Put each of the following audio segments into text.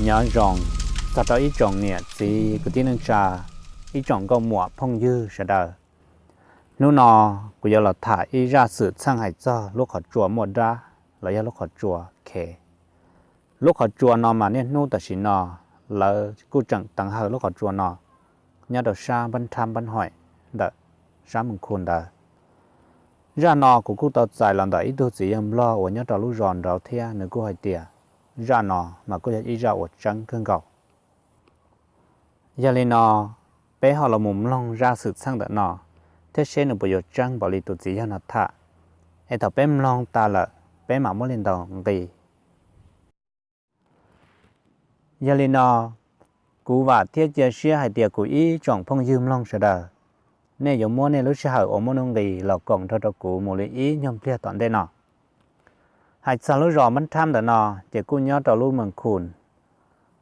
Nyob zoo txog rau ib tsoom niam txiv kwv tij neej tsa, ib tsoom nkauj muam phooj ywg sawv daws. Hnub no kuv yuav los tham ib zaj xwm txheej hais txog lub qhov tsua muaj dab los yog lub qhov tsua khev. Lub qhov tsua no mas niaj hnub tam sim no lawv kuj tseem teev hawm lub qhov tsua no nyob rau sab Npab Nrhab Npab Hoim ntawm sab Moos Khu ntawd. Zaj no kuv kuj tau txais los ntawm ib tug txiv yawg Nplog uas nyob rau lub zos nraud thiab nws kuj hais tias zaj no mas kuj yog ib zaj uas tseeb kawg nkaus. Yog li no, peb ho los mus mloog zaj xwm txheej ntawm no thiab seb nws puas yuav tseeb npaum li tus txiv yawg no tham. Es thaum peb mloog tas lawm, peb mam muab li ntaus nqi. Yog li no, kuv vam thiab cia siab hais tias kuv ib tsoom phooj ywg mloog sawv daws, nej yuav muab nej lub sij hawm uas muaj nuj nqis los koom nrog rau kuv mus li ib nyuag pliag tom ntej no. Hais txog lub zos Npab Nrhab ntawm no, ces kuj nyob rau lub Moos Khu,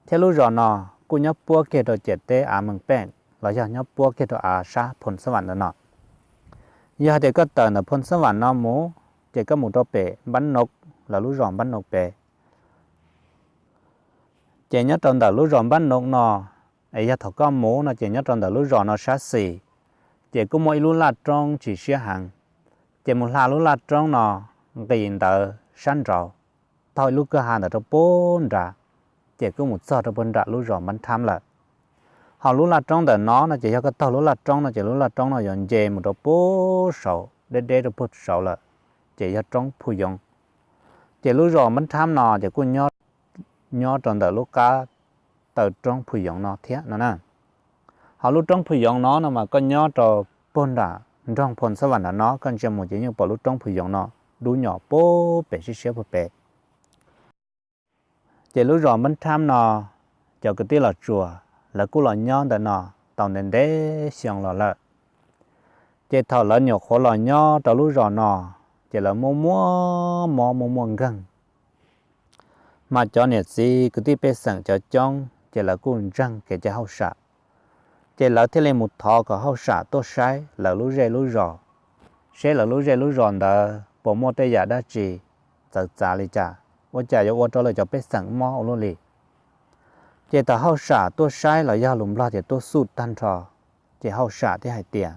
thiab lub zos no kuj nyob puab kiag rau ciam teb av Moos Peej los yog nyob puab kiag rau av sab Phoo Xab Vam ntawm no. Yog hais tias koj tawm ntawm Phoo Xab Vam no mus, ces koj mus rau pem Npab Noov, lawv lub zos Npab Noov pem. Ces nyob rau ntawm lub zos Npab Noov no, es yog thaum koj mus no ces nyob rau ntawm lub zos no sab xis, ces kuj muaj ib lub laj roob tsis siab heev. Ces mus hla lub laj roob no nqis ntawd sab nraud, taug ib lub kwj ha ntawd rau puag nrad, ces kuj mus txog rau puag nram lub zos Npab Nrhab lawm. Ho lub laj roob ntawm no no ces yog koj taug lub laj roob no ces lub laj roob no yuav nce mus rau puag saud, deb deb rau puag saud lawm, ces yog roob Phu Yoov. Ces lub zos Npab Nrhab no ces kuj nyob rau ntawm lub qab taw roob Phu Yoov no thiab no na. Ho lub roob Phu Yoov no no mas koj nyob rau puag nram nroog Phoo Xab Vam nram no, koj ntsia mus ces yeej pom lub roob Phu Yoov no dub nyos puag pem siab siab puag pem. Ces lub zos Npab Nrhab no, cov kwv tij Los Tsuas lawv kuj los nyob ntawm no tau ntev ntev xyoo los lawm. Ces thaum lawv nyuam qhuav los nyob rau lub zos no, ces lawv muaj muaj mob muaj muaj nkeeg. Mas cov niam txiv kwv tij pej xeem cov coob ces lawv kuj ntseeg kev cai hauj sam, ces lawv thiaj li mus thov kom hauj sam tuaj saib lawv lub zej lub zos, seb lawv lub zej lub zos ntawd puas muaj tej yam dab tsi txawv txav li cas, ua cas yuav ua rau lawv cov pej xeem mob ua luaj li. Ces thaum hauj sam tuaj saib los yog lus Nplog tias tuaj xuj tag nrho, ces hauj sam thiaj hais tias,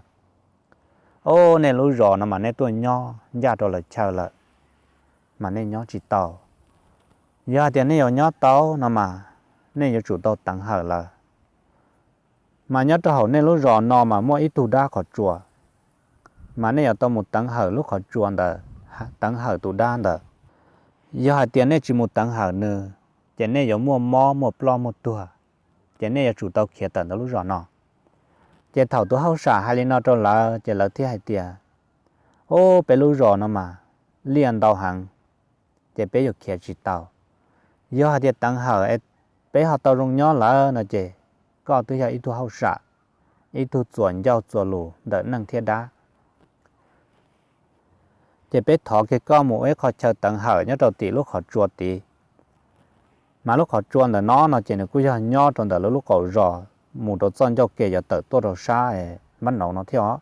Au, nej lub zos no mas nej tuaj nyob ncaj rau lawv chaw lawm, mas nej nyob tsis tau. Yog hais tias nej yuav nyob tau no mas nej yuav tsum tau teev hawm lawv. Mas nyob rau hauv nej lub zos no mas muaj ib tug dab qhov tsua, mas nej yuav tau mus teev hawm lub qhov tsua ntawd, teev hawm tus dab ntawd. Yog hais tias nej tsis mus teev hawm nws, ces nej yuav muaj mob muaj ploj muaj tuag, ces nej yuav tsum tau khiav tawm ntawm lub zos no. Ces thaum tus hauj sam hais li no rau lawv ces lawv thiaj hais tias, Au, peb lub zos no mas liaj ntau heev, ces peb yuav khiav tsis tau. Yog hais tias teev hawm es peb ho tau zoo nyob lawm no ces koj twb yog ib tug hauj sam, ib tug txuas ncauj txuas lus ntawm neeg thiab dab. Ces peb thov kiag koj mus ua ib qho chaw teev hawm nyob rau tim lub qhov tsua tid. Mas lub qhov tsua ntawm no no ces nws kuj yog nyob rau ntawm lawv lub qaum zos mus rau txoj ncauj ke yuav tawm tuaj rau sab Npab Noov no thiab os.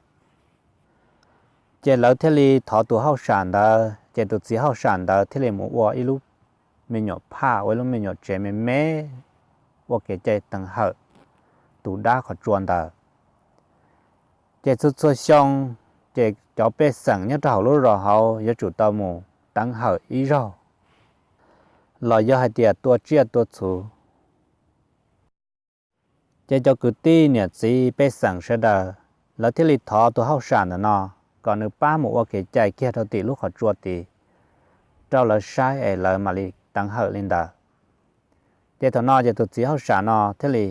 Ces lawv thiaj li thov tus hauj sam ntawd, ces tus txiv hauj sam ntawd thiaj li mus ua ib lub me nyuam phaj, ua ib lub me nyuam tsev me me ua kev cai teev hawm tus dab qhov tsua ntawd. Ces txhua txhua xyoo, ces cov pej xeem nyob rau hauv lub zos hauv yuav tsum tau mus teev hawm ib zaug, los yog hais tias tua tsiaj tua txhu. Ces cov kwv tij niam txiv pej xeem sawv daws, lawv thiaj li thov tus hauj sam ntawm no kom nws pab mus ua kev cai kiag rau tim lub qhov tsua tid rau lawv saib es lawv mam li teev hawm li ntawd. Ces thaum no ces tus txiv hauj sam no thiaj li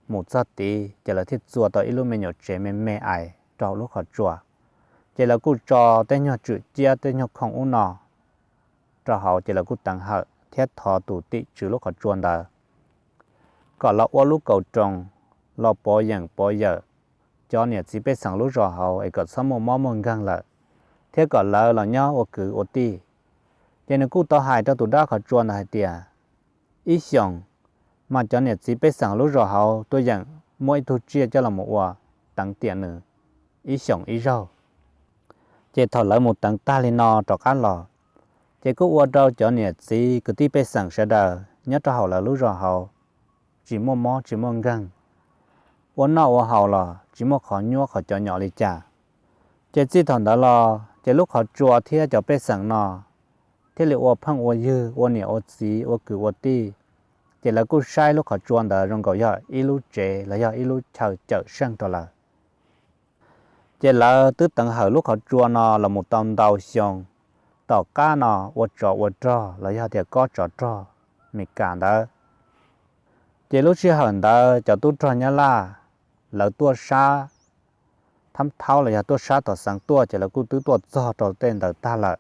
mus txog tid, ces lawv thiaj txua tau ib lub me nyuam tsev me me ais rau hauv lub qhov tsua. Ces lawv kuj tso tej nyuag tswm ciab tej nyuag khoom ub no rau hauv, ces lawv kuj teev hawm thiab thov tus tim tswv lub qhov tsua ntawd kom los ua lub kaus roos, los pov yeem pov yawm cov niam txiv pej xeem lub zos hauv es kom txhob muaj mob muaj nkeeg lawm, thiab kom lawv los nyob ua kwv ua tij. Ces nws kuj tau hais rau tus dab qhov tsua ntawd hais tias, ib xyoos mas cov niam txiv pej xeem lub zos hauv tuaj yeem muab ib tug tsiaj coj los mus ua teev tiam nws ib xyoos ib zaug. Ces thaum lawv mus teev tag li no rov qab los, ces kuj ua rau cov niam txiv kwv tij pej xeem sawv daws nyob rau hauv lawv lub zos hauv tsis muaj mob tsis muaj nkeeg, ua noj ua haus los tsis muaj qhov nyuaj qhov cov nyom li cas. Ces txij thaum ntawd los ces lub qhov tsua thiab cov pej xeem no thiaj li ua pheej ua ywg, ua niam ua txiv, ua kwv ua tij. Ces lawv kuj saib lub qhov tsua ntawd zoo nkaus yog ib lub tsev los yog ib lub chaw cawm seej rau lawv. Ces lawv twb teev hawm lub qhov tsua no los mus tau ntau xyoo. Tom qab no ua tsov ua rog los yog tias kob tsov rog Mes Kas ntawd, ces lub sij hawm ntawd cov tub rog Nyab Laj lawv tuaj sab Thab Thaub los yog tuaj sab tom Xeev tuaj ces lawv kuj twb tuaj txog rau tej ntawd tag lawm.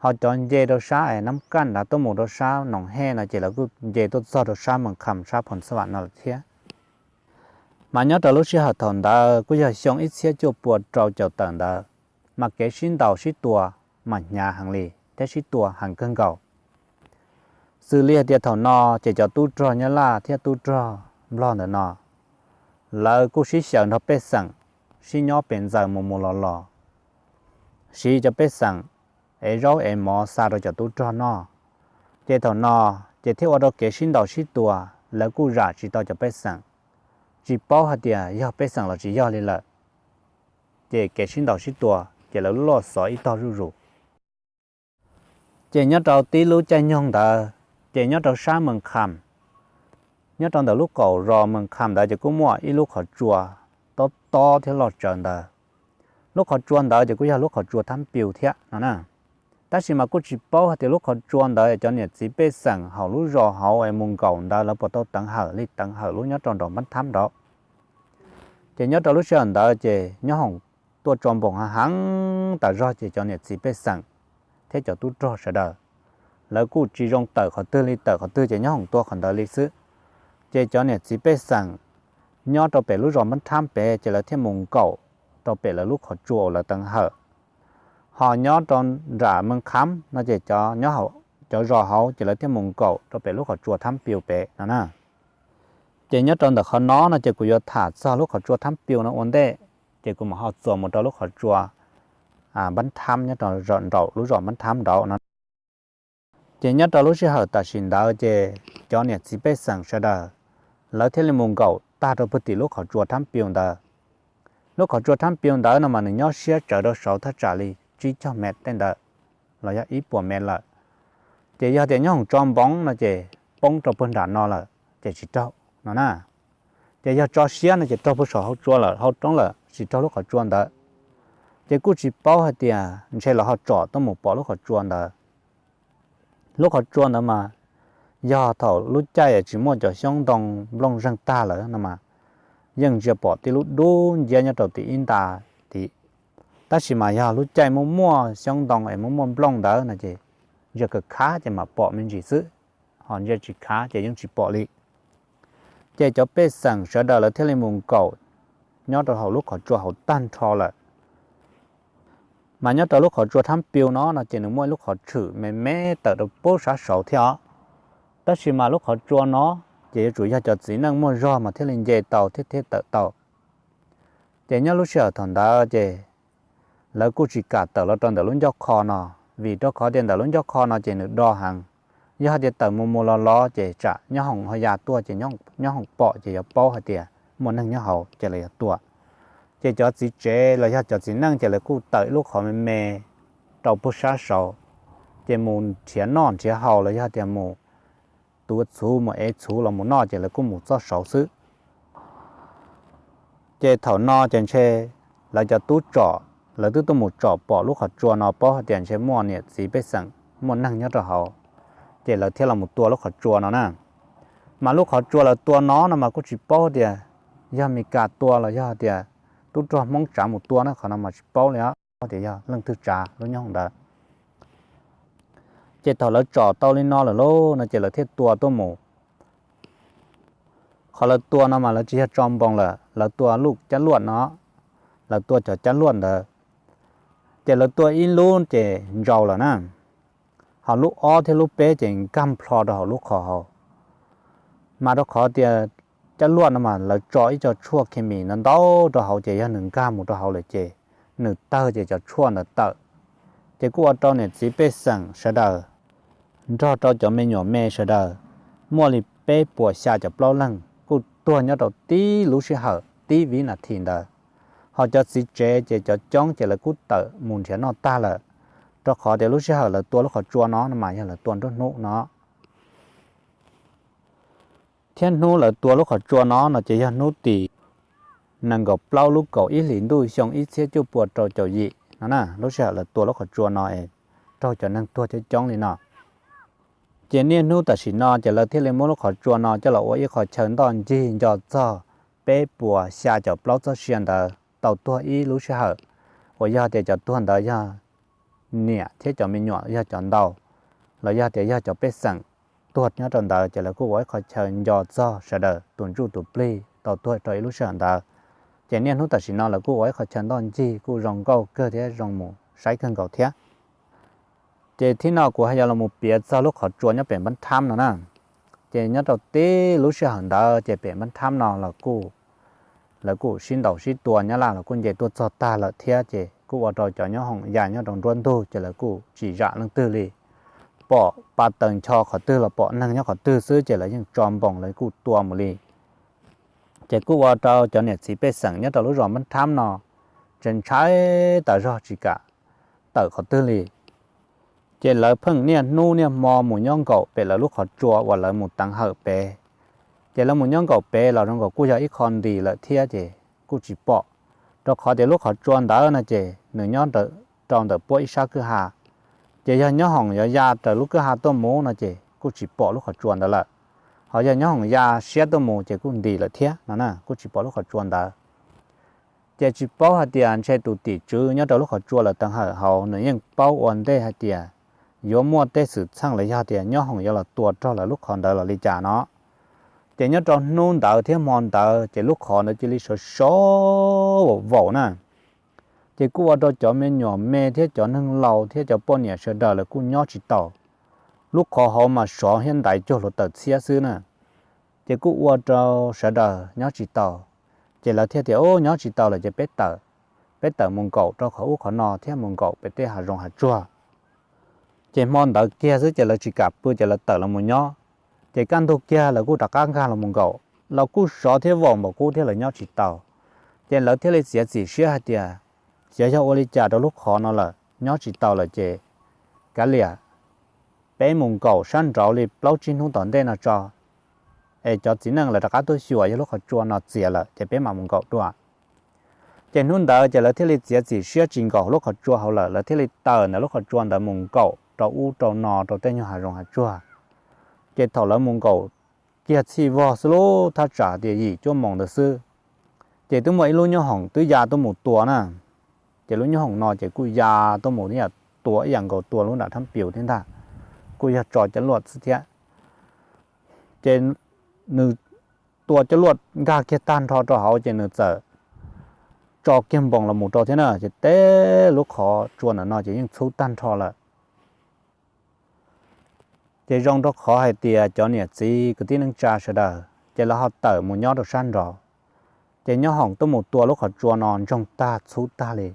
Ho cov nce rau sab es Nab Kaj nrad tuaj mus rau sab Noom Hej no ces lawv kuj nce tuaj txog rau sab Mes Kham sab Phoo Xab Vam no lawm thiab. Mas nyob rau lub sij hawm thaum ntawd kuj yog xyoo ib txhiab cuaj pua rau caum tawm ntawd, mas kev sib ntaus sib tua mas hnyav heev li thiab sib tua heev kawg nkaus. Xws li hais tias thaum no ces cov tub rog Nyab Laj thiab tub rog Nplog ntawm no, lawv kuj sib xyaw nrog pej xeem sib nyob pem ntxaws mus mus los los, siv cov pej xeem ev zaub ev mov xa rau cov tub rog noj. Ces thaum no ces thiaj ua rau kev sib ntaus sib tua, lawv kuj zam tsis tau cov pej xeem, tsis paub hais tias yog pej xeem los tsis yog li lawm. Ces kev sib ntaus sib tua ces lawv luaj xov ib tog zuj zus. Ces nyob rau tib lub caij nyoog ntawd, ces nyob rau sab Mes Kham, nyob rau ntawm lub qaum zos Mes Kham ntawd ces kuj muaj ib lub qhov tsua tob tob thiab loj tsawv ntawd. Lub qhov tsua ntawd ces kuj yog lub qhov tsua Thab Piu thiab no na. Tab sis mas kuj tsis paub hais tias lub qhov tsua ntawd cov niam txiv pej xeem hauv lub zos hauv es mus nkaum ntawd lawv puas tau teev hawm li teev hawm lub nyob rau nraum Npab Thab nraud. Ces nyob rau lub sij hawm ntawd ces nyob hoom tuaj tso npoos heev heev tas zog ces cov niam txiv pej xeem thiab cov tub rog sawv daws lawv kuj tsis zoo tawm qhov twg li, tawm qhov twg ces nyob hoom tua qhov ntawd li xwb. Ces cov niam txiv pej xeem nyob rau pem lub zos Npab Thab pem ces lawv thiaj mus nkaum rau pem lawv lub qhov tsua uas lawv teev hawm. Ho nyob rau nram Mes Kham no ces cov nyob cov zos hauv ces lawv thiaj mus nkaum rau pem lub qhov tsua Thab Piu pem no na. Ces nyob rau ntawm qhov no no ces kuv yuav tham txog lub qhov tsua Thab Piu no ua ntej, ces kuv mam ho txuas mus rau lub qhov tsua Npab Thab nyob rau nraum lub zos Npab Thab nraud no. Ces nyob rau lub sij hawm tam sim ntawd ces cov niam txiv pej xeem sawv daws lawv thiaj li mus nkaum tag rau pem tim lub qhov tsua Thab Piu ntawd. Lub qhov tsua Thab Piu ntawd no mas nws nyob siab tsawv rau saud thaj tsam li tsib caug mev tej ntawd los yog ib puas mev lawm. Ces yog tias nyob hoom tso npoos no ces poob rau pem nram no lawm ces tsis raug no na. Ces yog tso siab no ces raug pem saum hauv tsua lawm, hauv roob lawm, tsis raug lub qhov tsua ntawd. Ces kuj tsis paub hais tias ntshe lawv ho tsom tuaj mus pom lub qhov tsua ntawd. Lub qhov tsua ntawd mas yog thaum lub caij tsis muaj cov xyoob ntoo nplooj zeeg tag lawm no mas yeej ntsia pom tib lub dub nciab nyob rau tim ib nta tid. Tab sis mas yog lub caij muaj muaj xyoob ntoo es muaj muaj nplooj ntawd no ces ntsia kawg khav ces mam pom me ntsis xwb, ho ntsia tsis khav ces yeej tsis pom li. Ces cov pej xeem sawv daws lawv thiaj li mus nkaum nyob rau hauv lub qhov tsua hauv tag nrho lawm. Mas nyob rau lub qhov tsua Thab Piu no no ces nws muaj ib lub qhov tshwm me me tawm rau pem sab saud thiab os. Tab sis mas lub qhov tsua no ces yuav tsum yog cov txiv neej muaj zog mas thiaj li nce tau thiab thiaj tawm tau. Ces nyob lub sij hawm thaum ntawd ces lawv kuj tsis kam tawm los rau ntawm lub ncauj qho no, vim rau qhov tias ntawm lub ncauj qho no ces nws do heev. Yog hais tias tawm mus mus los los ces tsam nyob hoom ho ya tuaj ces nyob hoom pom ces yuav paub hais tias muaj neeg nyob hauv ces lawv yuav tua. Ces cov txiv tsev los yog cov txiv neej ces lawv kuj tawm ib lub qhov me me rau pem sab saud, ces mus nrhiav noj nrhiav haus los yog tias mus tuav txhuv mus ev txhuv los mus noj ces lawv kuj mus txoj saud xwb. Ces thaum no ces ntshe lawv cov tub tsom lawv twb tuaj mus tsom pom lub qhov tsua no paub hais tias ntshe muaj niam txiv pej xeem muaj neeg nyob rau hauv, ces lawv thiaj los mus tua lub qhov tsua no na. Mas lub qhov tsua lawv tua no no mas kuj tsis paub tias yog Mes Kas tua los yog tias tub rog Hmoob tsav mus tua na, qhov no mas tsis paub li os, tias yog leej twg tsav lub nyob ntawd. Ces thaum lawv tsom tau li no lawm lauj no ces lawv thiaj tua tuaj mus. Qhov lawv tua no mas lawv tsis yog tso npoos lawm, lawv tua lub cab luaj no, lawv tua cov cab luaj ntawd. Ces lawv tua ib lub ces ntsau lawm na, ho lub ob thiab lub peb ces nkag nplho rau hauv lub qhov hauv. Mas rau qhov tias cab luaj no mas lawv tso ib co tshuaj khes mis ntau ntau rau hauv ces yog nws nkag mus rau hauv lawm ces nws tawg ces cov tshuaj ntawd tawm. Ces kuj ua rau niam txiv pej xeem sawv daws nrog rau cov me nyuam me sawv daws muaj li peb puas xya caum plaub leeg kuj tuag nyob rau tib lub sij hawm tib vib nas this ntawd. Ho cov txiv tsev ces cov coob ces lawv kuj tawm mus nrhiav noj tag lawm, rau qhov tias lub sij hawm lawv tua lub qhov tsua no no mas yog lawv tua nruab hnub no. Thiab hnub lawv tua lub qhov tsua no no ces yog hnub tim nees nkaum plaub lub kaum ib hlis ntuj xyoo ib txhiab cuaj pua rau caum yim no na. Lub sij hawm lawv tua lub qhov tsua no es raug cov neeg tuag coob coob li no. Ces niaj hnub tam sim no ces lawv thiaj li muab lub qhov tsua no coj los ua ib qho chaw ntoj ncig nco txog peb puas xya caum plaub txoj sia ntawd tau tuag ib lub sij hawm, uas yog tias cov tuag ntawd yog niam thiab cov me nyuam yog cov ntau, los yog tias yog cov pej xeem tuag nyob rau ntawd ces lawv kuj ua ib qho chaw nco txog sawv daws tus ntsuj tus plig tau tuag rau ib lub sij hawm ntawd. Ces niaj hnub tam sim no lawv kuj ua ib qho chaw ntoj ncig kuj zoo nkauj kawg thiab zoo mus saib kawg nkaus thiab. Ces thib no kuv haj yog los mus piav txog lub qhov tsua nyob pem npab thab no na. Ces nyob rau tib lub sij hawm ntawd ces pem npab thab no los kuj, lawv kuj sib ntaus sib tua, nyab laj los kuj nce tuaj txog tag lawm thiab, ces kuj ua rau cov nyob hoom ya nyob rau nruab ntug ces lawv kuj tsis zam leej twg li. Pom pa taws ncho qhov twg los pom neeg nyob qhov twg xwb ces lawv yeej tso npoos lawv kuj tua mus li. Ces kuj ua rau cov niam txiv pej xeem nyob rau lub zos npab thab no tseem ntshai tas zog tsis kam tawm qhov twg li. Ces lawv pheej niaj hnub niaj hmo mus nyob nkaum pem lawv lub qhov tsua uas lawv mus teev hawm pem. Ces lawv mus nyob nkaum pem los zoo nkaus kuj yog ib qho ntis lawm thiab ces kuj tsis pom, rau qhov tias lub qhov tsua ntawd no ces nws nyob rau ntawm puab ib sab kwj ha. Ces yog nyob hoom yuav ya raws lub kwj ha tuaj mus no ces kuj tsis pom lub qhov tsua ntawd lawm. Ho yog nyob hoom ya siab tuaj mus ces kuj ntis lawm thiab no na, kuj tsis pom lub qhov tsua ntawd. Ces tsis paub hais tias ntshe tus tim tswv nyob rau lub qhov tsua lawv teev hawm hauv nws yeej paub ua ntej hais tias yuav muaj tej xwm txheej los yog tias nyob hoom yuav los tua rau lawv lub qhov ntawd los li cas no. Ces nyob rau hnub ntawd thiab hmo ntawd ces lub qhov ntawd cia li sov sov vaum vaum na. Ces kuj ua rau cov me nyuam me thiab cov neeg laus thiab cov poj niam sawv daws lawv kuj nyob tsis tau. Lub qhov hauv mas sov thiab ntaiv cuag hluav taws txhiab xwb na. Ces kuj ua rau sawv daws nyob tsis tau. Ces lawv thiaj tias, Ub, nyob tsis tau lawm ces peb tawm, peb tawm mus nkaum rau qhov ub qhov no thiab mus nkaum pem tej hav zoov hav tsuag. Ces hmo ntawd kiag xwb ces lawv tsis kam pw ces lawv tawm los mus nyob. Ces kaj ntug kiag lawv kuj rov qab nkag los mus nkaum, los kuj sov thiab vaum npaum qub thiab lawv nyob tsis tau. Ces lawv thiaj li txiav txim siab hais tias, Xyov yog ua li cas rau lub qhov no lawm, nyob tsis tau lawm ces kav liam, peb mus nkaum sab nraud li plaub tsib hnub tom ntej no tso, es cov txiv neej lawv rov qab tuaj xyuas yog lub qhov tsua no txias lawm ces peb mam mus nkaum dua. Ces hnub ntawd ces lawv thiaj li txiav txim siab tsis nkaum lub qhov tsua hauv lawm, lawv thiaj li tawm ntawm lub qhov tsua ntawd mus nkaum rau ub rau no rau tej nyuag hav zoov hav tsuag. Ces thaum lawv mus nkaum kiag txhij vog xwb lub thaj tsam tias yim cuaj moos ntawd xwb, ces twb muaj ib lub nyoob hoom twb ya tuaj mus tua na. Ces lub nyoob hoom no ces kuj ya tuaj mus ib yam tua ib yam nkaus tua lub nram thab pius thiab ntag, kuj yog tso coj luaj xwb thiab. Ces nws tua coj luaj nkag kiag tag nrho rau hauv ces nws txawm tso kiag npoos los mus rau thiab na, ces tej lub qhov tsua ntawm no ces yeej txhub tag nrho lawm. Ces zoo rau qhov hais tias cov niam txiv kwv tij neej tsa sawv daws ces lawv ho tawm mus nyob rau sab nraud. Ces nyoob hoom tuaj mus tua lub qhov tsua no ntsoog tag txhub tag li.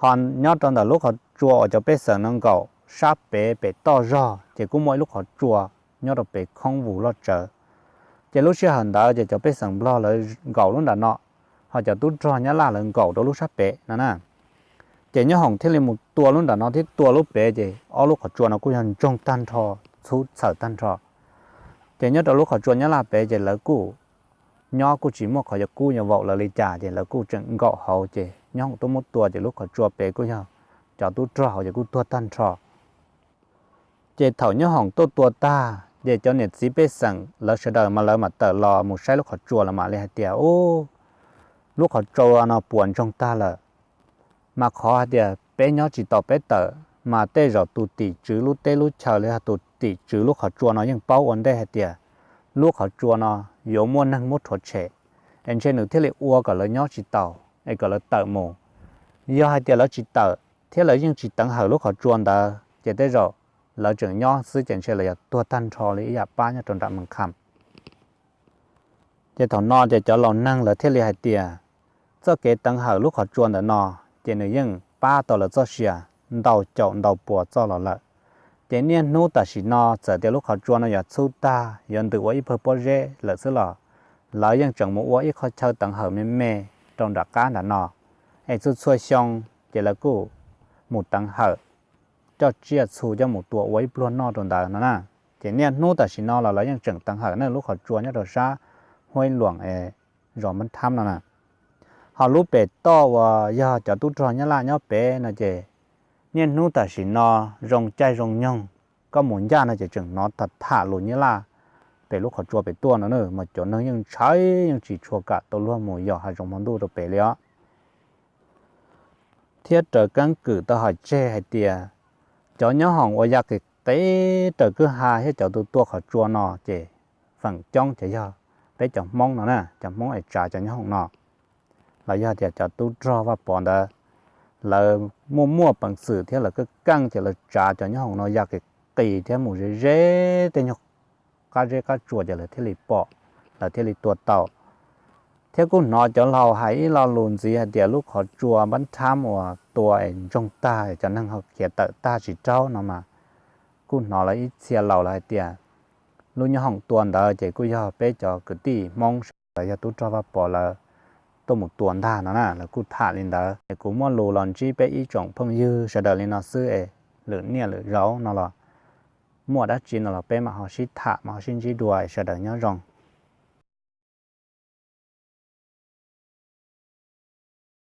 Ho nyob rau ntawm lub qhov tsua uas cov pej xeem no nkaum sab pem pem toj zog ces kuj muaj ib lub qhov tsua nyob rau pem khoob vus loj tsawv. Ces lub sij hawm ntawd ces cov pej xeem nplog lawv nkaum lub nram no, ho cov tub rog nyab laj lawv nkaum rau lub sab pem no na. Ces nyoob hoom thiaj li mus tua lub nram no thiab tua lub pem ces ob lub qhov tsua no kuj yog ntsoog tag nrho, txhub txhawm tag nrho. Ces nyob rau lub qhov tsua nyab laj pem ces lawv kuj nyob kuj tsis muaj qhov yuav kub yuav vaum lawv li cas ces lawv kuj tseem nkaum hauv ces nyoob hoom tuaj muab tua ces lub qhov tsua pem kuj yog cov tub rog hauv ces kuj tuag tag nrho. Ces thaum nyoob hoom tuaj tua tag ces cov niam txiv pej xeem lawv sawv daws mas lawv mam tawm los mus saib lub qhov tsua lawv mam li hais tias, Ub, lub qhov tsua no puas ntsoog tag lawm. Mas qhov hais tias peb nyob tsis tau peb tawm mas tej zaum tus tim tswv lub teb lub chaw los yog tus tim tswv lub qhov tsua no yeej paub ua ntej hais tias lub qhov tsua no yuav muaj neeg muab rhuav tshem, es ntshe nws thiaj li ua kom lawv nyob tsis tau, es kom lawv tawm mus. Yog hais tias lawv tsis tawm thiab lawv yeej tsis teev hawm lub qhov tsua ntawd ces tej zaum lawv tseem nyob xwb ces ntshe lawv yuav tuag tag nrho li ib yam pab nyob rau nram Mees Kham. Ces thaum no ces cov laus neeg lawv thiaj li hais tias txoj kev teev hawm lub qhov tsua ntawm no ces nws yeej pab tau lawv txoj sia ntau caum ntau puas txoj los lawm. Ces niaj hnub tam sim no txawm tias lub qhov tsua no yuav txhub tag yuav ntws ua ib pawg pob zeb lawm xwb los lawv yeej tseem mus ua ib qho chaw teev hawm me me rau nram qab nram no, es txhua txhua xyoo ces lawv kuj mus teev hawm coj tsiaj txhu coj mus tua ua ib pluag noj rau ntawd no na. Ces niaj hnub tam sim no los lawv yeej tseem teev hawm ne lub qhov tsua nyob rau sab Huaib Luam es zos Npab Thab no na. Ho lub pem toj uas yog cov tub rog Nyab Laj nyob pem no ces niaj hnub tam sim no zoo caij zoo nyoog, koj mus ncaj no ces tseem hnov tham tham lus Nyab Laj pem lub qhov tsua pem tuaj no na, mas cov neeg yeej ntshai yeej tsis tshua kam tau luag mus yos hav zoov hmo ntuj rau pem li os. Thiab raws keeb kwm tau hais tseg hais tias cov nyob hoom uas ya qis qis raws kwj ha thiab cov tus tua qhov tsua no ces feem coob ces yog peb cov Hmoob no na, cov Hmoob es tsav cov nyob hoom no los yog tias cov tub rog Vaj Pov ntawd, lawv muaj muaj peev xwm thiab lawv keej keej ces lawv tsav cov nyob hoom no ya qis qis thiab mus ze ze tej nyuag qab zeb qab tsua ces lawv thiaj li pom, lawv thiaj li tua tau. Thiab kuj hnov cov laus hais ib lo lus ntxiv hais tias lub qhov tsua Npab Thab uas tua es ntsoog tag cov neeg ho khiav tawm tag tsis raug no mas kuj hnov lawv ib txhia laus lawv hais tias lub nyob hoom tua ntawd ces kuj yog peb cov kwv tij Hmoob sawv daws yog tub rog Vaj Pov lawv tuaj mus tua ntag no na, lawv kuj tham li ntawd. Es kuv muaj lus los ntsib peb ib tsoom phooj ywg sawv daws li no xwb es lwm niaj lwm zaus no los muaj dab tsi no los peb mam ho sib tham mam ho sib ntsib dua es sawv daws nyob zoo.